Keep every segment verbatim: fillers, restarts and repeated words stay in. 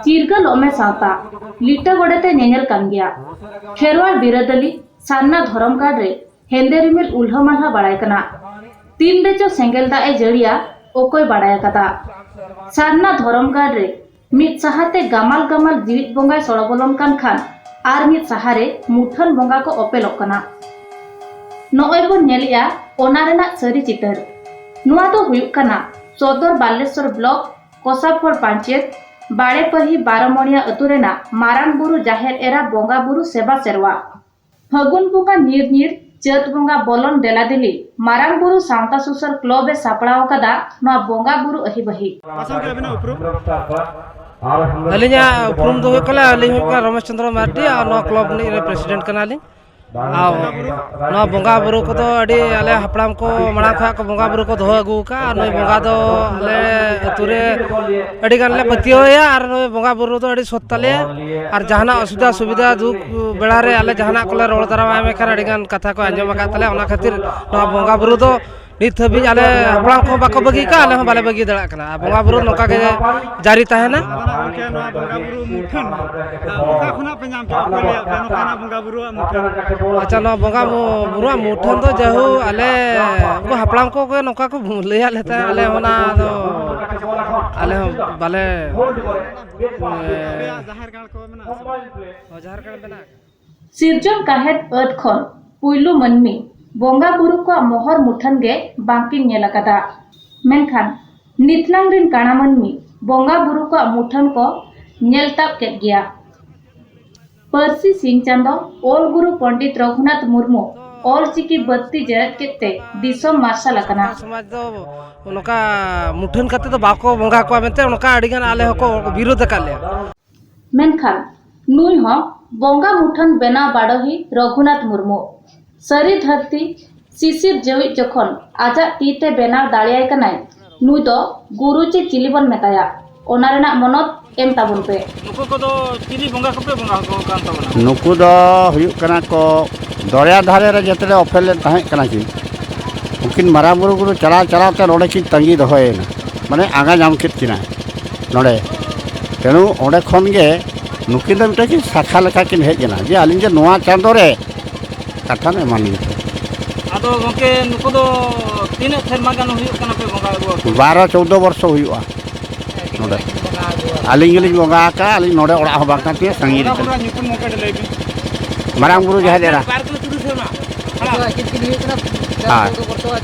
ᱪᱤᱨᱜᱟᱹᱞᱚᱜ ᱢᱮ ᱥᱟᱶᱛᱟ, ᱞᱤᱴᱟᱹ ᱜᱚᱰᱮᱛ ᱮ ᱧᱮᱧᱮᱞ ᱠᱟᱱ ᱜᱮᱭᱟ᱾ ᱠᱷᱮᱨᱣᱟᱲ ᱵᱤᱨᱟᱹᱫᱟᱹᱞᱤ ᱥᱟᱨᱱᱟ ᱫᱷᱚᱨᱚᱢ ᱜᱟᱲ ᱨᱮ ᱦᱮᱸᱫᱮ ᱨᱤᱢᱤᱞ ᱩᱞᱦᱟᱹ ᱢᱟᱞᱦᱟ ᱵᱟᱲᱟᱭ ᱠᱟᱱᱟ᱾ ᱛᱤᱱ ᱨᱮᱪᱚ ᱥᱮᱸᱜᱮᱞ ᱫᱟᱜ ᱮ ᱡᱟᱹᱲᱤᱭᱟ, ᱚᱠᱚᱭ ᱵᱟᱲᱟᱭ ᱟᱠᱟᱫᱟ᱾ ᱥᱟᱨᱱᱟ ᱫᱷᱚᱨᱚᱢ ᱜᱟᱲ ᱨᱮ ᱢᱤᱫ ᱥᱟᱦᱟᱛᱮ ᱜᱟᱢᱟᱞ ᱜᱟᱢᱟᱞ ᱡᱤᱣᱤᱫ ᱵᱚᱸᱜᱟᱭ ᱥᱚᱲᱚ ᱵᱚᱞᱚᱱ ᱠᱟᱱ ᱠᱷᱟᱱ, ᱟᱨ ᱢᱤᱫ ᱥᱟᱦᱟᱨᱮ ᱢᱩᱴᱷᱟᱹᱱ ᱵᱚᱸᱜᱟ ᱠᱚ ᱚᱯᱮᱞᱚᱜ ᱠᱟᱱᱟ᱾ ᱱᱚᱜᱼᱚᱭ ᱵᱚᱱ ᱧᱮᱞᱮᱜᱼᱟ ᱚᱱᱟ ᱨᱮᱱᱟᱜ ᱥᱟᱹᱨᱤ ᱪᱤᱛᱟᱹᱨ᱾ ᱱᱚᱣᱟ ᱫᱚ ᱦᱩᱭᱩᱜ ᱠᱟᱱᱟ ᱥᱚᱫᱚᱨ ᱵᱟᱞᱮᱥᱚᱨ ᱵᱞᱚᱠ ᱠᱚᱥᱟᱯᱷᱚᱲ ᱯᱟᱧᱪᱮᱛ ᱵᱟᱲᱮᱯᱟᱹᱦᱤ ᱵᱟᱨᱚᱢᱚᱬᱤᱭᱟ ᱟᱹᱛᱩ ᱨᱮᱱᱟᱜ ᱢᱟᱨᱟᱝ ᱵᱩᱨᱩ ᱡᱟᱦᱮᱨ ᱮᱨᱟ ᱵᱚᱸᱜᱟ ᱵᱩᱨᱩ ᱥᱮᱵᱟ ᱥᱮᱨᱣᱟ᱾ ᱯᱷᱟᱹᱜᱩᱱ ᱵᱚᱸᱜᱟ ᱧᱤᱨ ᱧᱤᱨ ᱪᱟᱹᱛ ᱵᱚᱸᱜᱟ ᱵᱚᱞᱚᱱ ᱫᱮᱞᱟ ᱫᱮᱞᱤ ᱢᱟᱨᱟᱝ ᱵᱩᱨᱩ ᱥᱟᱶᱛᱟ ᱥᱩᱥᱟᱹᱨ ᱠᱞᱚᱵ ᱮ ᱥᱟᱯᱲᱟᱣ ᱟᱠᱟᱫᱟ ᱱᱚᱣᱟ ᱵᱚᱸᱜᱟ ᱵᱩᱨᱩ ᱟᱹᱦᱤ ᱵᱟᱹᱦᱤ᱾ ᱟᱹᱞᱤᱧᱟᱜ ᱩᱯᱨᱩᱢ ᱫᱚ ᱦᱩᱭᱩᱜ ᱠᱟᱱᱟ, ᱟᱹᱞᱤᱧ ᱦᱩᱭᱩᱜ ᱠᱟᱱᱟ ᱨᱚᱢᱮᱥ ᱪᱚᱸᱫᱽᱨᱚ ᱢᱟᱨᱰᱤ ᱟᱨ ᱱᱚᱣᱟ ᱠᱞᱚᱵ ᱨᱤᱱᱤᱡ ᱨᱮ ᱯᱨᱮᱥᱤᱰᱮᱱᱴ ᱠᱟᱱᱟᱞᱤᱧ᱾ ᱟᱨ ᱱᱚᱣᱟ ᱵᱚᱸᱜᱟ ᱵᱩᱨᱩ ᱠᱚᱫᱚ ᱟᱹᱰᱤ ᱟᱞᱮ ᱦᱟᱯᱲᱟᱢ ᱠᱚ ᱢᱟᱲᱟᱝ ᱠᱷᱚᱱᱟᱜ ᱠᱚ ᱵᱚᱸᱜᱟ ᱵᱩᱨᱩ ᱠᱚ ᱫᱚᱦᱚ ᱟᱹᱜᱩ ᱟᱠᱟᱫᱼᱟ᱾ ᱟᱨ ᱱᱩᱭ ᱵᱚᱸᱜᱟ ᱫᱚ ᱟᱞᱮ ᱟᱹᱛᱩ ᱨᱮ ᱟᱹᱰᱤ ᱜᱟᱱ ᱞᱮ ᱯᱟᱹᱛᱭᱟᱹᱣ ᱟᱭᱟ᱾ ᱟᱨ ᱱᱩᱭ ᱵᱚᱸᱜᱟ ᱵᱩᱨᱩ ᱫᱚ ᱟᱹᱰᱤ ᱥᱚᱛ ᱛᱟᱞᱮᱭᱟ᱾ ᱟᱨ ᱡᱟᱦᱟᱱᱟᱜ ᱚᱥᱩᱵᱤᱫᱷᱟ ᱥᱩᱵᱤᱫᱷᱟ ᱫᱩᱠ ᱵᱮᱲᱟ ᱨᱮ ᱟᱞᱮ ᱡᱟᱦᱟᱱᱟᱜ ᱠᱚᱞᱮ ᱨᱚᱲ ᱫᱟᱨᱟᱢᱟᱭ ᱢᱮᱠᱷᱟᱱ ᱟᱹᱰᱤ ᱜᱟᱱ ᱠᱟᱛᱷᱟ ᱠᱚ ᱟᱸᱡᱚᱢ ᱟᱠᱟᱫ ᱛᱟᱞᱮᱭᱟ᱾ ᱚᱱᱟ ᱠᱷᱟᱹᱛᱤᱨ ᱱᱚᱣᱟ ᱵᱚᱸᱜᱟ ᱵᱩᱨᱩ ᱫᱚ ᱱᱤᱛ ᱦᱟᱹᱵᱤᱡ ᱟᱞᱮ ᱦᱟᱯᱲᱟᱢ ᱠᱚᱦᱚᱸ ᱵᱟᱠᱚ ᱵᱟᱹᱜᱤ ᱠᱟᱜᱼᱟ, ᱟᱞᱮ ᱦᱚᱸ ᱵᱟᱞᱮ ᱵᱟᱹᱜᱤ ᱫᱟᱲᱮᱭᱟᱜ ᱠᱟᱱᱟ᱾ ᱟᱨ ᱵᱚᱸᱜᱟ ᱵᱩᱨᱩ ᱱᱚᱝᱠᱟ ᱜᱮ ᱡᱟᱹᱨᱤ ᱛᱟᱦᱮᱱᱟ᱾ ᱟᱫᱚ ᱱᱟᱜ ᱜᱚᱢᱠᱮ, ᱱᱚᱣᱟ ᱵᱚᱸᱜᱟ ᱵᱩᱨᱩ ᱢᱩᱴᱷᱟᱹᱱ, ᱚᱠᱟ ᱠᱷᱚᱱᱟᱜ ᱯᱮ ᱧᱟᱢ ᱠᱮᱫᱟ? ᱚᱠᱚᱭ ᱞᱟᱹᱭᱟᱫ ᱯᱮᱭᱟ ᱱᱚᱝᱠᱟᱱᱟᱜ ᱵᱚᱸᱜᱟ ᱵᱩᱨᱩᱣᱟᱜ ᱢᱩᱴᱷᱟᱹᱱ? ᱟᱪᱪᱷᱟ, ᱱᱚᱣᱟ ᱵᱚᱸᱜᱟ ᱵᱩ-, ᱵᱩᱨᱩᱣᱟᱜ ᱢᱩᱴᱷᱟᱹᱱ ᱫᱚ ᱡᱟᱭᱦᱳᱠ ᱟᱞᱮ ᱩᱱᱠᱩ ᱦᱟᱯᱲᱟᱢ ᱠᱚᱜᱮ ᱱᱚᱝᱠᱟ ᱠᱚ ᱞᱟᱹᱭᱟᱫ ᱞᱮ ᱛᱟᱦᱮᱸᱫ, ᱟᱞᱮ ᱚᱱᱟ ᱫᱚ ᱟᱞᱮ ᱦᱚᱸ ᱵᱟᱞᱮ, ᱟᱯᱮᱭᱟᱜ ᱡᱟᱦᱮᱨ ᱜᱟᱲ ᱠᱚ ᱢᱮᱱᱟᱜᱼᱟ ᱥᱮ ᱵᱟᱝ? ᱚ, ᱡᱟᱦᱮᱨ ᱜᱟᱲ ᱢᱮᱱᱟᱜ ᱟᱠᱟᱫᱟ᱾ ᱥᱤᱨᱡᱚᱱ ᱠᱟᱦᱮᱫ ᱟᱹᱫ ᱠᱷᱚᱱ ᱯᱩᱭᱞᱩ ᱢᱟᱹᱱᱢᱤ ᱵᱚᱸᱜᱟ ᱵᱩᱨᱩ ᱠᱚᱣᱟᱜ ᱢᱚᱦᱚᱨ ᱢᱩᱴᱷᱟᱹᱱ ᱜᱮ ᱵᱟᱝᱠᱤᱱ ᱧᱮᱞ ᱟᱠᱟᱫᱟ᱾ ᱢᱮᱱᱠᱷᱟᱱ ᱱᱤᱛᱱᱟᱝ ᱨᱤᱱ ᱠᱟᱬᱟ ᱢᱟᱹᱱᱢᱤ ᱵᱚᱸᱜᱟ ᱵᱩᱨᱩ ᱠᱚᱣᱟᱜ ᱢᱩᱴᱷᱟᱹᱱ ᱠᱚ ᱧᱮᱞ ᱛᱟᱵ ᱠᱮᱫ ᱜᱮᱭᱟ᱾ ᱯᱟᱹᱨᱥᱤ ᱥᱤᱧ ᱪᱟᱸᱫᱚ ᱚᱞ ᱜᱩᱨᱩ ᱯᱚᱱᱰᱤᱛ ᱨᱚᱜᱷᱩᱱᱟᱛᱷ ᱢᱩᱨᱢᱩ ᱚᱞ ᱪᱤᱠᱤ ᱵᱟᱹᱛᱤ ᱡᱮᱨᱮᱫ ᱠᱮᱫ ᱛᱮ ᱫᱤᱥᱚᱢ ᱢᱟᱨᱥᱟᱞ ᱟᱠᱟᱱᱟ᱾ ᱥᱟᱱᱛᱟᱲ ᱥᱚᱢᱟᱡᱽ ᱫᱚ ᱱᱚᱝᱠᱟ ᱢᱩᱴᱷᱟᱹᱱ ᱠᱟᱛᱮ ᱫᱚ ᱵᱟᱠᱚ ᱵᱚᱸᱜᱟ ᱠᱚᱣᱟ ᱢᱮᱱᱛᱮ ᱚᱱᱠᱟ ᱟᱹᱰᱤ ᱜᱟᱱ ᱟᱞᱮ ᱦᱚᱸᱠᱚ ᱵᱤᱨᱳᱫᱷ ᱟᱠᱟᱫ ᱞᱮᱭᱟ᱾ ᱢᱮᱱᱠᱷᱟᱱ ᱱᱩᱭ ᱦᱚᱸ ᱵᱚᱸᱜᱟ ᱢᱩᱴᱷᱟᱹᱱ ᱵᱮᱱᱟᱣ ᱵᱟᱰᱚᱦᱤ ᱨᱚᱜᱷᱩᱱᱟᱛᱷ ᱢᱩᱨᱢᱩ᱾ ᱥᱟᱹᱨᱤ ᱫᱷᱟᱹᱨᱛᱤ ᱥᱤᱥᱤᱨ ᱡᱟᱹᱣᱤᱡ ᱡᱚᱠᱷᱚᱱ ᱟᱡᱟᱜ ᱛᱤ ᱛᱮ ᱵᱮᱱᱟᱣ ᱫᱟᱲᱮᱭᱟᱭ ᱠᱟᱱᱟᱭ, ᱱᱩᱭ ᱫᱚ ᱜᱩᱨᱩ ᱪᱮ ᱪᱤᱞᱤ ᱵᱚᱱ ᱢᱮᱛᱟᱭᱟ? ᱚᱱᱟ ᱨᱮᱱᱟᱜ ᱢᱚᱱᱚᱛ ᱮᱢ ᱛᱟᱵᱚᱱ ᱯᱮ᱾ ᱱᱩᱠᱩ ᱠᱚᱫᱚ ᱪᱤᱞᱤ ᱵᱚᱸᱜᱟ ᱠᱚᱯᱮ ᱵᱚᱸᱜᱟ ᱟᱠᱚ ᱠᱟᱱ ᱛᱟᱵᱚᱱᱟ? ᱱᱩᱠᱩ ᱫᱚ ᱦᱩᱭᱩᱜ ᱠᱟᱱᱟ ᱠᱚ ᱫᱚᱨᱭᱟ ᱫᱷᱟᱨᱮ ᱨᱮ ᱡᱮᱛᱮ ᱞᱮ ᱚᱯᱮᱞ ᱞᱮᱱ ᱛᱟᱦᱮᱸ ᱠᱟᱱᱟ ᱠᱤᱱ, ᱩᱱᱠᱤᱱ ᱢᱟᱨᱟᱝ ᱵᱩᱨᱩ ᱜᱩᱨᱩ ᱪᱟᱞᱟᱣ ᱪᱟᱞᱟᱣ ᱛᱮ ᱱᱚᱰᱮ ᱠᱤᱱ ᱛᱟᱺᱜᱤ ᱫᱚᱦᱚᱭᱮᱱᱟ, ᱢᱟᱱᱮ ᱟᱸᱜᱟ ᱧᱟᱢ ᱠᱮᱫ ᱠᱤᱱᱟ ᱱᱚᱰᱮ᱾ ᱛᱮᱱᱩ ᱚᱸᱰᱮ ᱠᱷᱚᱱ ᱜᱮ ᱱᱩᱠᱤᱱ ᱫᱚ ᱢᱤᱫᱴᱟᱝ ᱠᱤᱱ ᱥᱟᱠᱷᱟ ᱞᱮᱠᱟ ᱠᱤᱱ ᱦᱮᱡ ᱮᱱᱟ, ᱡᱮ ᱟᱹᱞᱤᱧ ᱡᱮ ᱱᱚᱣᱟ ᱪᱟᱸᱫᱳ ᱨᱮ ᱠᱟᱛᱷᱟᱢ ᱮᱢᱟᱞᱤᱧ ᱠᱟᱱᱟ᱾ ᱟᱫᱚ ᱜᱚᱢᱠᱮ, ᱱᱩᱠᱩ ᱫᱚ ᱛᱤᱱᱟᱹᱜ ᱥᱮᱨᱢᱟ ᱜᱟᱱ ᱦᱩᱭᱩᱜ ᱠᱟᱱᱟ ᱯᱮ ᱵᱚᱸᱜᱟ ᱟᱹᱜᱩ ᱟᱠᱟᱱᱟ? ᱵᱟᱨᱚ ᱪᱳᱫᱽᱫᱳ ᱵᱚᱨᱥᱚ ᱦᱩᱭᱩᱜᱼᱟ ᱱᱚᱰᱮ᱾ ᱟᱹᱞᱤᱧ ᱜᱮᱞᱤᱧ ᱵᱚᱸᱜᱟ ᱟᱠᱟᱫᱼᱟ, ᱟᱹᱞᱤᱧ ᱱᱚᱰᱮ ᱚᱲᱟᱜ ᱦᱚᱸ ᱵᱟᱝ ᱠᱟᱱ ᱛᱤᱧᱟᱹ, ᱥᱟᱺᱜᱤᱧ ᱨᱮ᱾ ᱵᱚᱸᱜᱟ ᱵᱩᱨᱩ ᱨᱮᱱᱟᱜ ᱧᱩᱛᱩᱢ ᱜᱚᱢᱠᱮ ᱞᱟᱹᱭ ᱵᱤᱱ᱾ ᱢᱟᱨᱟᱝ ᱵᱩᱨᱩ ᱡᱟᱦᱮᱨ ᱮᱨᱟ᱾ ᱵᱟᱨ ᱠᱤᱞᱳ ᱛᱤᱨᱤᱥ ᱥᱮᱨᱢᱟ᱾ ᱦᱮᱸ᱾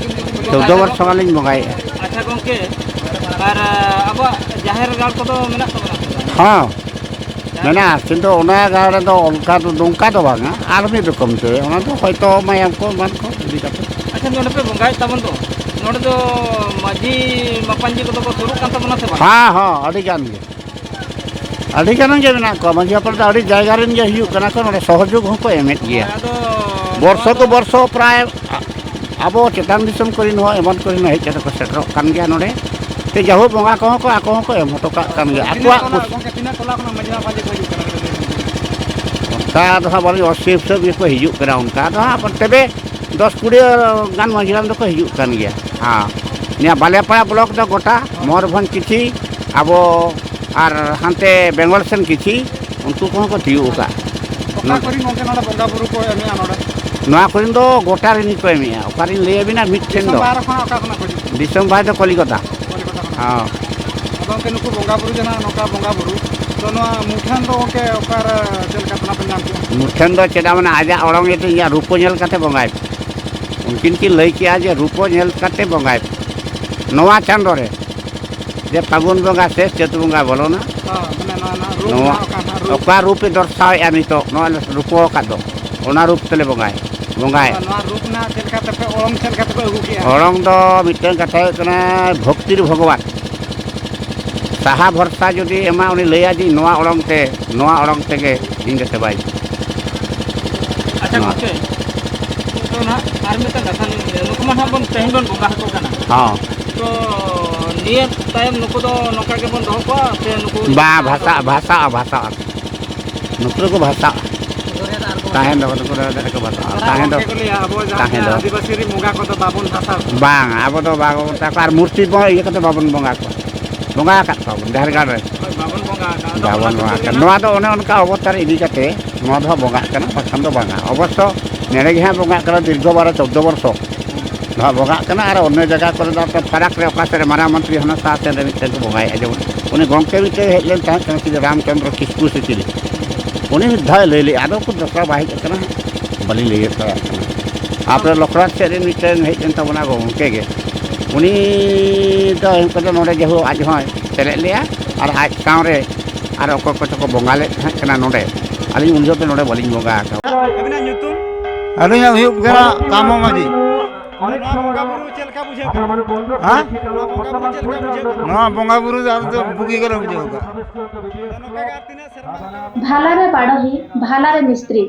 ᱪᱳᱫᱽᱫᱳ ᱵᱚᱨᱥᱚ ᱜᱟᱱ ᱞᱤᱧ ᱵᱚᱸᱜᱟᱭᱮᱫᱼᱟ᱾ ᱟᱪᱪᱷᱟ ᱜᱚᱢᱠᱮ, ᱟᱨ ᱟᱵᱚᱣᱟᱜ ᱡᱟᱦᱮᱨ ᱜᱟᱲ ᱠᱚᱫᱚ ᱢᱮᱱᱟᱜ ᱛᱟᱵᱚᱱᱟ ᱥᱮ ᱵᱟᱝ? ᱦᱚᱸ, ᱢᱮᱱᱟᱜᱼᱟ, ᱠᱤᱱᱛᱩ ᱚᱱᱟ ᱜᱟᱲ ᱨᱮᱫᱚ ᱚᱱᱠᱟ ᱫᱚ, ᱱᱚᱝᱠᱟ ᱫᱚ ᱵᱟᱝᱟ, ᱟᱨ ᱢᱤᱫ ᱨᱚᱠᱚᱢ ᱛᱮ, ᱚᱱᱟ ᱫᱚ ᱦᱚᱭᱛᱳ ᱢᱟᱭᱟᱢ ᱠᱚ ᱮᱢᱟᱱ ᱠᱚ ᱤᱫᱤ ᱠᱟᱛᱮ᱾ ᱟᱪᱪᱷᱟ, ᱱᱚᱰᱮ ᱯᱮ ᱵᱚᱸᱜᱟᱭᱮᱫ ᱛᱟᱵᱚᱱ ᱫᱚ, ᱱᱚᱰᱮ ᱫᱚ ᱢᱟᱹᱡᱷᱤ ᱢᱟᱯᱟᱧᱡᱤ ᱠᱚᱫᱚ ᱠᱚ ᱥᱩᱨᱩᱜ ᱠᱟᱱ ᱛᱟᱵᱚᱱᱟ ᱥᱮ ᱵᱟᱝ? ᱦᱮᱸ, ᱦᱮᱸ, ᱟᱹᱰᱤ ᱜᱟᱱ ᱜᱮ, ᱟᱹᱰᱤ ᱜᱟᱱ ᱜᱮ ᱢᱮᱱᱟᱜ ᱠᱚᱣᱟ᱾ ᱢᱟᱹᱡᱷᱤ ᱦᱟᱯᱲᱟᱢ ᱫᱚ ᱟᱹᱰᱤ ᱡᱟᱭᱜᱟ ᱨᱮᱱ ᱜᱮ ᱦᱩᱭᱩᱜ ᱠᱟᱱᱟ ᱠᱚ, ᱱᱚᱰᱮ ᱥᱚᱦᱚᱡᱳᱜᱽ ᱦᱚᱸᱠᱚ ᱮᱢᱮᱫ ᱜᱮᱭᱟ᱾ ᱦᱳᱭ, ᱟᱫᱚ ᱵᱚᱨᱥᱚ ᱱᱚᱣᱟ ᱠᱚ ᱫᱚ ᱵᱚᱨᱥᱚ ᱯᱨᱟᱭ ᱟᱵᱚ ᱪᱮᱛᱟᱱ ᱫᱤᱥᱚᱢ ᱠᱚᱨᱮᱱ ᱦᱚᱸ ᱮᱢᱟᱱ ᱠᱚᱨᱮᱱ ᱦᱚᱸ ᱦᱮᱡ ᱠᱟᱛᱮ ᱠᱚ ᱥᱮᱴᱮᱨᱚᱜ ᱠᱟᱱ ᱜᱮᱭᱟ ᱱᱚᱰᱮ᱾ ᱥᱮ ᱡᱟᱭᱦᱳᱠ, ᱵᱚᱸᱜᱟ ᱠᱚᱦᱚᱸ ᱠᱚ, ᱟᱠᱚ ᱦᱚᱸᱠᱚ ᱮᱢ ᱦᱚᱴᱚ ᱠᱟᱜ ᱠᱟᱱ ᱜᱮᱭᱟ ᱛᱤᱱᱟᱹᱜ ᱟᱠᱚᱣᱟᱜ ᱴᱚᱞᱟ, ᱠᱩᱥᱤ᱾ ᱜᱚᱢᱠᱮ, ᱛᱤᱱᱟᱹᱜ ᱴᱚᱞᱟ ᱠᱷᱚᱱᱟᱜ ᱢᱟᱹᱡᱷᱤ ᱦᱟᱲᱟᱢ ᱯᱟᱸᱡᱮ ᱠᱚ ᱦᱤᱡᱩᱜ ᱠᱟᱱᱟ, ᱠᱟᱹᱴᱤᱡ ᱞᱟᱹᱭ ᱵᱤᱱ᱾ ᱚᱱᱠᱟ ᱫᱚ ᱦᱟᱸᱜ ᱵᱟᱹᱞᱤᱧ ᱚᱥᱤ ᱦᱤᱥᱟᱹᱵ ᱜᱮᱠᱚ ᱦᱤᱡᱩᱜ ᱠᱟᱱᱟ, ᱚᱱᱠᱟ ᱫᱚ ᱦᱟᱸᱜ ᱛᱚᱵᱮ ᱫᱚᱥ ᱠᱩᱲᱤ ᱜᱟᱱ ᱢᱟᱹᱡᱷᱤ ᱦᱟᱲᱟᱢ ᱫᱚᱠᱚ ᱦᱤᱡᱩᱜ ᱠᱟᱱ ᱜᱮᱭᱟ᱾ ᱦᱮᱸ, ᱱᱤᱭᱟᱹ ᱵᱟᱞᱮᱯᱟᱲᱟ ᱵᱞᱚᱠ ᱫᱚ ᱜᱚᱴᱟ, ᱢᱚᱭᱩᱨᱵᱷᱚᱸᱡᱽ ᱠᱤᱪᱷᱤ, ᱟᱵᱚ ᱟᱨ ᱦᱟᱱᱛᱮ ᱵᱮᱝᱜᱚᱞ ᱥᱮᱱ ᱠᱤᱪᱷᱤ, ᱩᱱᱠᱩ ᱠᱚᱦᱚᱸ ᱠᱚ ᱛᱤᱭᱳᱜ ᱟᱠᱟᱫᱼᱟ᱾ ᱚᱠᱟ ᱠᱚᱨᱮᱱ ᱜᱚᱢᱠᱮ ᱱᱚᱰᱮ ᱵᱚᱸᱜᱟ ᱵᱩᱨᱩ ᱠᱚ ᱮᱢᱮᱜᱼᱟ ᱱᱚᱰᱮ? ᱱᱚᱣᱟ ᱠᱚᱨᱮᱱ ᱫᱚ ᱜᱚᱴᱟ ᱨᱮᱱ ᱜᱮᱠᱚ ᱮᱢᱮᱜᱼᱟ, ᱚᱠᱟᱨᱮᱧ ᱞᱟᱹᱭ ᱟᱵᱤᱱᱟ, ᱢᱤᱫᱴᱷᱮᱱ ᱫᱤᱥᱚᱢ ᱫᱚ᱾ ᱵᱟᱦᱨᱮ ᱠᱷᱚᱱᱟᱜ ᱚᱠᱟ ᱠᱷᱚᱱᱟᱜ ᱠᱚ ᱦᱤᱡᱩᱜ ᱠᱟᱱᱟ? ᱫᱤᱥᱚᱢ ᱵᱟᱦᱨᱮ ᱫᱚ ᱠᱚᱞᱤᱠᱚᱛᱟ᱾ ᱠᱚᱞᱤᱠᱚᱛᱟ ᱠᱷᱚᱱᱟᱜ᱾ ᱦᱚᱸ᱾ ᱟᱫᱚ ᱜᱚᱢᱠᱮ, ᱱᱩᱠᱩ ᱵᱚᱸᱜᱟ ᱵᱩᱨᱩ ᱡᱟᱦᱟᱸ ᱱᱚᱝᱠᱟ ᱵᱚᱸᱜᱟ ᱵᱩᱨᱩ, ᱛᱚ ᱱᱚᱣᱟ ᱢᱩᱴᱷᱟᱹᱱ ᱫᱚ ᱜᱚᱢᱠᱮ ᱚᱠᱟᱨᱮ ᱪᱮᱫ ᱞᱮᱠᱟ ᱛᱮ ᱚᱱᱟ ᱯᱮ ᱧᱟᱢ ᱠᱮᱜᱼᱟ? ᱢᱩᱴᱷᱟᱹᱱ ᱫᱚ ᱪᱮᱫᱟᱜ ᱢᱟᱱᱮ ᱟᱡᱟᱜ ᱚᱲᱚᱝ ᱤᱭᱟᱹᱛᱮ ᱤᱧᱟᱹᱜ ᱨᱩᱯ ᱠᱚ ᱧᱮᱞ ᱠᱟᱛᱮ ᱵᱚᱸᱜᱟᱭ ᱯᱮ᱾ ᱩᱱᱠᱤᱱ ᱠᱤᱱ ᱞᱟᱹᱭ ᱠᱮᱜᱼᱟ ᱡᱮ ᱨᱩᱯ ᱠᱚ ᱧᱮᱞ ᱠᱟᱛᱮ ᱵᱚᱸᱜᱟᱭ ᱯᱮ᱾ ᱱᱚᱣᱟ ᱪᱟᱸᱫᱳ ᱨᱮ ᱡᱮ ᱯᱷᱟᱹᱜᱩᱱ ᱵᱚᱸᱜᱟ ᱥᱮ ᱪᱟᱹᱛ ᱵᱚᱸᱜᱟ ᱵᱚᱞᱚᱱᱟ, ᱦᱚᱸ, ᱢᱟᱱᱮ ᱱᱚᱣᱟ ᱨᱮᱱᱟᱜ ᱨᱩᱯ ᱱᱚᱣᱟ ᱨᱮᱱᱟᱜ ᱚᱠᱟ ᱱᱟᱜ ᱨᱩᱯ? ᱚᱠᱟ ᱨᱩᱯᱮ ᱫᱚᱨᱥᱟᱣᱮᱫᱼᱟ ᱱᱤᱛᱚᱜ, ᱱᱚᱣᱟ ᱞᱮ ᱨᱩᱯᱚ ᱟᱠᱟᱫ ᱫᱚ, ᱚᱱᱟ ᱨᱩᱯ ᱛᱮᱞᱮ ᱵᱚᱸᱜᱟᱭ, ᱵᱚᱸᱜᱟᱭᱟ᱾ ᱱᱚᱣᱟ ᱨᱩᱯ ᱨᱮᱱᱟᱜ ᱪᱮᱫ ᱞᱮᱠᱟ ᱛᱮᱯᱮ ᱚᱲᱚᱝ, ᱪᱮᱫ ᱞᱮᱠᱟ ᱛᱮᱯᱮ ᱟᱹᱜᱩ ᱠᱮᱜᱼᱟ? ᱚᱲᱚᱝ ᱫᱚ ᱢᱤᱫᱴᱟᱝ ᱠᱟᱛᱷᱟ ᱦᱩᱭᱩᱜ ᱠᱟᱱᱟ, ᱵᱷᱚᱠᱛᱤᱨ ᱵᱷᱚᱜᱚᱵᱟᱱ᱾ ᱥᱟᱦᱟ ᱵᱷᱚᱨᱥᱟ ᱡᱩᱫᱤ ᱮᱢᱟ, ᱩᱱᱤ ᱞᱟᱹᱭᱟ ᱡᱮ ᱱᱚᱣᱟ ᱚᱲᱚᱝ ᱛᱮ, ᱱᱚᱣᱟ ᱚᱲᱚᱝ ᱛᱮᱜᱮ ᱤᱧ ᱫᱚ ᱥᱮᱵᱟᱭ᱾ ᱟᱪᱪᱷᱟ ᱱᱚᱣᱟ᱾ ᱜᱚᱢᱠᱮ, ᱛᱚ ᱱᱟᱦᱟᱜ ᱟᱨ ᱢᱤᱫᱴᱟᱝ ᱠᱟᱛᱷᱟ ᱞᱤᱧ ᱞᱟᱹᱭᱟ, ᱱᱩᱠᱩ ᱢᱟ ᱱᱟᱦᱟᱜ ᱵᱚᱱ, ᱛᱮᱦᱮᱧ ᱵᱚᱱ ᱵᱚᱸᱜᱟ ᱟᱠᱚ ᱠᱟᱱᱟ᱾ ᱦᱚᱸ᱾ ᱛᱚ ᱱᱤᱭᱟᱹ ᱛᱟᱭᱚᱢ ᱱᱩᱠᱩ ᱫᱚ ᱱᱚᱝᱠᱟ ᱜᱮᱵᱚᱱ ᱫᱚᱦᱚ ᱠᱚᱣᱟ ᱥᱮ ᱱᱩᱠᱩ ᱵᱟ, ᱵᱷᱟᱥᱟᱜ, ᱵᱷᱟᱥᱟᱜᱼᱟ, ᱵᱷᱟᱥᱟᱜᱼᱟ᱾ ᱱᱩᱠᱩ ᱫᱚᱠᱚ ᱵᱷᱟᱥᱟᱜᱼᱟ᱾ ᱛᱟᱦᱮᱱ ᱫᱚ, ᱱᱩᱠᱩ ᱫᱚ ᱟᱹᱰᱤ ᱟᱸᱴ ᱠᱚ ᱵᱷᱟᱥᱟᱜᱼᱟ᱾ ᱛᱟᱦᱮᱱ ᱫᱚ, ᱜᱚᱢᱠᱮ ᱠᱚ ᱞᱟᱹᱭᱟ, ᱟᱵᱚ ᱡᱟᱦᱟᱸ ᱛᱟᱦᱮᱱ ᱫᱚ᱾ ᱟᱹᱫᱤᱵᱟᱹᱥᱤ ᱨᱮᱱ ᱵᱚᱸᱜᱟ ᱠᱚᱫᱚ ᱵᱟᱵᱚᱱ ᱵᱷᱟᱥᱟᱣ ᱠᱚᱣᱟ᱾ ᱵᱟᱝ, ᱟᱵᱚ ᱫᱚ ᱵᱟᱵᱚᱱ ᱢᱮᱛᱟ ᱠᱚᱣᱟ, ᱟᱨ ᱢᱩᱨᱛᱤ ᱵᱚ ᱤᱭᱟᱹ ᱠᱟᱛᱮ ᱵᱟᱵᱚᱱ ᱵᱚᱸᱜᱟ ᱠᱚᱣᱟ᱾ ᱵᱚᱸᱜᱟ ᱟᱠᱟᱫ ᱠᱚᱣᱟ ᱵᱚᱱ ᱡᱟᱦᱮᱨ ᱜᱟᱲ ᱨᱮ᱾ ᱦᱳᱭ, ᱵᱟᱵᱚᱱ ᱵᱚᱸᱜᱟ ᱟᱠᱟᱫ᱾ ᱵᱟᱵᱚᱱ ᱵᱚᱸᱜᱟ ᱟᱠᱟᱫ᱾ ᱱᱚᱣᱟ ᱫᱚ ᱚᱱᱮ ᱚᱱᱠᱟ ᱚᱵᱚᱛᱟᱨ ᱤᱫᱤ ᱠᱟᱛᱮ ᱱᱚᱣᱟ ᱫᱚ ᱦᱟᱸᱜ ᱵᱚᱸᱜᱟᱜ ᱠᱟᱱᱟ, ᱵᱟᱠᱷᱟᱱ ᱫᱚ ᱵᱟᱝᱟ᱾ ᱚᱵᱚᱥᱥᱚ ᱱᱮᱰᱮ ᱜᱮ ᱦᱟᱸᱜ ᱵᱚᱸᱜᱟᱜ ᱠᱟᱱᱟ ᱫᱤᱨᱜᱷᱚ ᱵᱟᱨᱚ ᱪᱳᱫᱽᱫᱚ ᱵᱚᱨᱥᱚ ᱫᱚ ᱦᱟᱸᱜ ᱵᱚᱸᱜᱟᱜ ᱠᱟᱱᱟ᱾ ᱟᱨ ᱚᱱᱱᱚ ᱡᱟᱭᱜᱟ ᱠᱚᱨᱮ ᱫᱚ ᱟᱯᱮ ᱯᱷᱟᱨᱟᱠ ᱨᱮ ᱚᱠᱟ ᱥᱮᱫ ᱨᱮ ᱢᱟᱨᱟᱝ ᱢᱚᱱᱛᱨᱤ ᱦᱟᱱᱟ ᱥᱟᱦᱟ ᱥᱮᱫ ᱨᱮ ᱢᱤᱫᱴᱮᱱ ᱠᱚ ᱵᱚᱸᱜᱟᱭᱮᱫᱼᱟ᱾ ᱡᱮᱢᱚᱱ ᱩᱱᱤ ᱜᱚᱢᱠᱮ ᱢᱤᱫᱴᱮᱱ ᱦᱮᱡ ᱞᱮᱱ ᱛᱟᱦᱮᱸᱫ ᱠᱟᱱᱟ, ᱪᱤᱞᱤ ᱨᱟᱢᱪᱚᱸᱫᱽᱨᱚ ᱠᱤᱥᱠᱩ ᱥᱮ ᱪᱤᱞᱤ, ᱩᱱᱤ ᱢᱤᱫ ᱫᱷᱟᱣ ᱞᱟᱹᱭ ᱞᱮᱫᱼᱟ, ᱟᱫᱚ ᱩᱠᱩᱨ ᱫᱚᱥᱨᱟ ᱵᱟᱭ ᱦᱮᱡ ᱟᱠᱟᱱᱟ, ᱵᱟᱹᱞᱤᱧ ᱞᱟᱹᱭ ᱫᱟᱲᱮᱭᱟᱜ ᱠᱟᱱᱟ᱾ ᱟᱯᱮ ᱞᱚᱠᱷᱨᱟᱴ ᱥᱮᱫ ᱨᱮ ᱢᱤᱫᱴᱮᱱ ᱦᱮᱡ ᱞᱮᱱ ᱛᱟᱵᱚᱱᱟ ᱜᱚᱢᱠᱮ ᱜᱮ, ᱩᱱᱤ ᱫᱚ ᱦᱮᱡ ᱠᱟᱛᱮ ᱱᱚᱰᱮ ᱡᱮᱦᱳ ᱟᱡ ᱦᱚᱸᱭ ᱥᱮᱞᱮᱫ ᱞᱮᱫᱼᱟ, ᱟᱨ ᱟᱡ ᱥᱟᱶᱨᱮ ᱟᱨ ᱚᱠᱚᱭ ᱠᱚᱪᱚ ᱠᱚ ᱵᱚᱸᱜᱟ ᱞᱮᱫ ᱛᱟᱦᱮᱸ ᱠᱟᱱᱟ ᱱᱚᱰᱮ᱾ ᱟᱹᱞᱤᱧ ᱩᱱ ᱡᱚᱦᱚᱜ ᱫᱚ ᱱᱚᱰᱮ ᱵᱟᱹᱞᱤᱧ ᱵᱚᱸᱜᱟ ᱟᱠᱟᱫᱟ᱾ ᱟᱹᱵᱤᱱᱟᱜ ᱧᱩᱛᱩᱢ? ᱟᱹᱞᱤᱧᱟᱜ ᱦᱩᱭᱩᱜ ᱠᱟᱱᱟ ᱠᱟᱢᱚ ᱢᱟᱹᱡᱷᱤ᱾ ᱱᱚᱣᱟ ᱵᱚᱸᱜᱟ ᱵᱩᱨᱩ ᱪᱮᱫ ᱞᱮᱠᱟ ᱵᱩᱡᱷᱟᱹᱜ ᱠᱟᱱᱟ? ᱦᱮᱸ? ᱱᱚᱣᱟ ᱵᱚᱸᱜᱟ ᱵᱩᱨᱩ ᱪᱮᱫ ᱞᱮᱠᱟ ᱵᱩᱡᱷᱟᱹᱜ ᱠᱟᱱᱟ? ᱱᱚᱣᱟ ᱵᱚᱸᱜᱟ ᱵᱩᱨᱩ ᱫᱚ ᱟᱞᱮ ᱫᱚ ᱵᱩᱜᱤ ᱜᱮᱞᱮ ᱵᱩᱡᱷᱟᱹᱣ ᱟᱠᱟᱫᱼᱟ᱾ ᱱᱚᱝᱠᱟ ᱜᱮ ᱟᱨ ᱛᱤᱱᱟᱹᱜ ᱥᱮᱨᱢᱟ? ᱵᱷᱟᱞᱟᱨᱮ ᱵᱟᱰᱚᱦᱤ, ᱵᱷᱟᱞᱟᱨᱮ ᱢᱤᱥᱛᱨᱤ,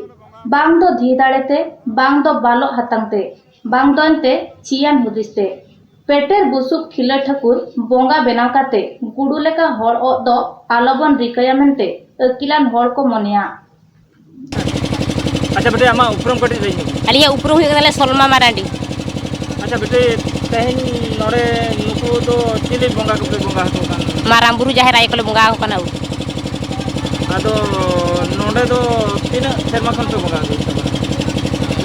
ᱵᱟᱝ ᱫᱚ ᱫᱷᱤ ᱫᱟᱲᱮ ᱛᱮ, ᱵᱟᱝ ᱫᱚ ᱵᱟᱞᱚᱜ ᱦᱟᱛᱟᱝ ᱛᱮ, ᱵᱟᱝ ᱫᱚ ᱮᱱᱛᱮ ᱪᱤᱭᱟᱱ ᱦᱩᱫᱤᱥ ᱛᱮ᱾ ᱯᱮᱴᱮᱨ ᱵᱩᱥᱩᱵ ᱠᱷᱤᱞᱟᱹ ᱴᱷᱟᱹᱠᱩᱨ ᱵᱚᱸᱜᱟ ᱵᱮᱱᱟᱣ ᱠᱟᱛᱮ ᱜᱩᱰᱩ ᱞᱮᱠᱟ ᱦᱚᱲ ᱚᱜ ᱫᱚ ᱟᱞᱚᱵᱚᱱ ᱨᱤᱠᱟᱹᱭᱟ ᱢᱮᱱᱛᱮ ᱟᱹᱠᱤᱞᱟᱱ ᱦᱚᱲ ᱠᱚ ᱢᱚᱱᱮᱭᱟ᱾ ᱟᱪᱪᱷᱟ ᱵᱤᱴᱤ, ᱟᱢᱟᱜ ᱩᱯᱨᱩᱢ ᱠᱟᱹᱴᱤᱡ ᱞᱟᱹᱭ ᱧᱚᱜ ᱢᱮ᱾ ᱟᱹᱞᱤᱧᱟᱜ ᱩᱯᱨᱩᱢ ᱦᱩᱭᱩᱜ ᱠᱟᱱᱟ ᱥᱚᱞᱢᱟ ᱢᱟᱨᱟᱱᱰᱤ᱾ ᱟᱪᱪᱷᱟ ᱵᱤᱴᱤ, ᱛᱮᱦᱮᱧ ᱱᱚᱰᱮ ᱱᱩᱠᱩ ᱫᱚ ᱪᱤᱞᱤ ᱵᱚᱸᱜᱟ ᱠᱚᱯᱮ ᱵᱚᱸᱜᱟ ᱟᱠᱚ ᱠᱟᱱᱟ? ᱢᱟᱨᱟᱝ ᱵᱩᱨᱩ ᱡᱟᱦᱮᱨ ᱟᱭᱳ ᱠᱚᱞᱮ ᱵᱚᱸᱜᱟ ᱟᱠᱚ ᱠᱟᱱᱟ᱾ ᱟᱫᱚ ᱱᱚᱰᱮ ᱫᱚ ᱛᱤᱱᱟᱹᱜ ᱥᱮᱨᱢᱟ ᱠᱷᱚᱱ ᱯᱮ ᱵᱚᱸᱜᱟ ᱟᱹᱜᱩᱭᱮᱫ ᱛᱟᱵᱚᱱᱟ?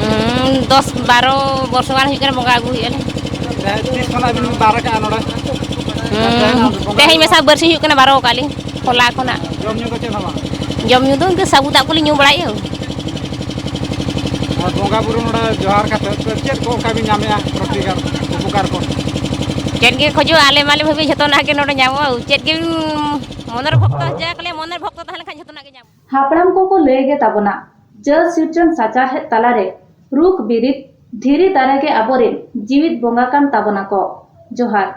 ᱩᱸ, ᱫᱚᱥ ᱵᱟᱨᱚ ᱵᱚᱨᱥᱚ ᱜᱟᱱ ᱦᱩᱭᱩᱜ ᱠᱟᱱᱟ ᱵᱚᱸᱜᱟ ᱟᱹᱜᱩᱭᱮᱫᱼᱟ ᱞᱮ᱾ ᱛᱤᱥ ᱠᱷᱚᱱᱟᱜ ᱵᱤᱱ ᱵᱟᱨ ᱟᱠᱟᱜᱼᱟ ᱱᱚᱰᱮ? ᱩᱸ, ᱛᱮᱦᱮᱧ ᱢᱮᱥᱟ ᱵᱟᱨᱥᱤᱧ ᱦᱩᱭᱩᱜ ᱠᱟᱱᱟ, ᱵᱟᱨᱚ ᱟᱠᱟᱫ ᱞᱤᱧ ᱦᱚᱞᱟ ᱠᱷᱚᱱᱟᱜ᱾ ᱡᱚᱢ ᱧᱩ ᱫᱚ ᱪᱮᱫ ᱦᱚᱸ ᱵᱟᱝ? ᱡᱚᱢ ᱧᱩ ᱫᱚ ᱤᱱᱠᱟᱹ ᱥᱟᱹᱜᱩ ᱫᱟᱜ ᱠᱚᱞᱤᱧ ᱧᱩ ᱵᱟᱲᱟᱭᱮᱫᱼᱟ᱾ ᱟᱨ ᱵᱚᱸᱜᱟ ᱵᱩᱨᱩ ᱱᱚᱰᱮ ᱡᱚᱦᱟᱨ ᱠᱟᱛᱮ ᱪᱮᱫ ᱠᱚ ᱚᱱᱠᱟ ᱵᱤᱱ ᱧᱟᱢᱮᱜᱼᱟ ᱯᱨᱚᱛᱤᱠᱟᱨ ᱩᱯᱚᱠᱟᱨ ᱠᱚ? ᱪᱮᱫ ᱜᱮ ᱠᱷᱚᱡᱚᱜᱼᱟ, ᱟᱞᱮ ᱢᱟᱞᱮ ᱵᱷᱟᱵᱤ ᱡᱷᱚᱛᱚᱱᱟᱜ ᱜᱮ ᱱᱚᱰᱮ ᱧᱟᱢᱚᱜᱼᱟ᱾ ᱪᱮᱫ ᱜᱮ ᱢᱚᱱᱮᱨ ᱵᱷᱚᱠᱛᱚ ᱡᱟ ᱠᱷᱟᱹᱞᱤ ᱢᱚᱱᱮᱨ ᱵᱷᱚᱠᱛᱚ ᱛᱟᱦᱮᱸ ᱞᱮᱱᱠᱷᱟᱱ ᱡᱷᱚᱛᱚᱱᱟᱜ ᱜᱮ ᱧᱟᱢᱚᱜᱼᱟ᱾ ᱦᱟᱯᱲᱟᱢ ᱠᱚᱠᱚ ᱞᱟᱹᱭ ᱜᱮ ᱛᱟᱵᱚᱱᱟ, ᱡᱟᱹᱛ ᱥᱤᱨᱡᱚᱱ ᱥᱟᱪᱟᱨᱦᱮᱫ ᱛᱟᱞᱟᱨᱮ ᱨᱩᱠ ᱵᱤᱨᱤᱫ, ᱫᱷᱤᱨᱤ ᱫᱟᱨᱮ ᱜᱮ ᱟᱵᱚᱨᱮᱱ ᱡᱤᱣᱤᱫ ᱵᱚᱸᱜᱟ ᱠᱟᱱ ᱛᱟᱵᱚᱱᱟ ᱠᱚ᱾ ᱡᱚᱦᱟᱨ᱾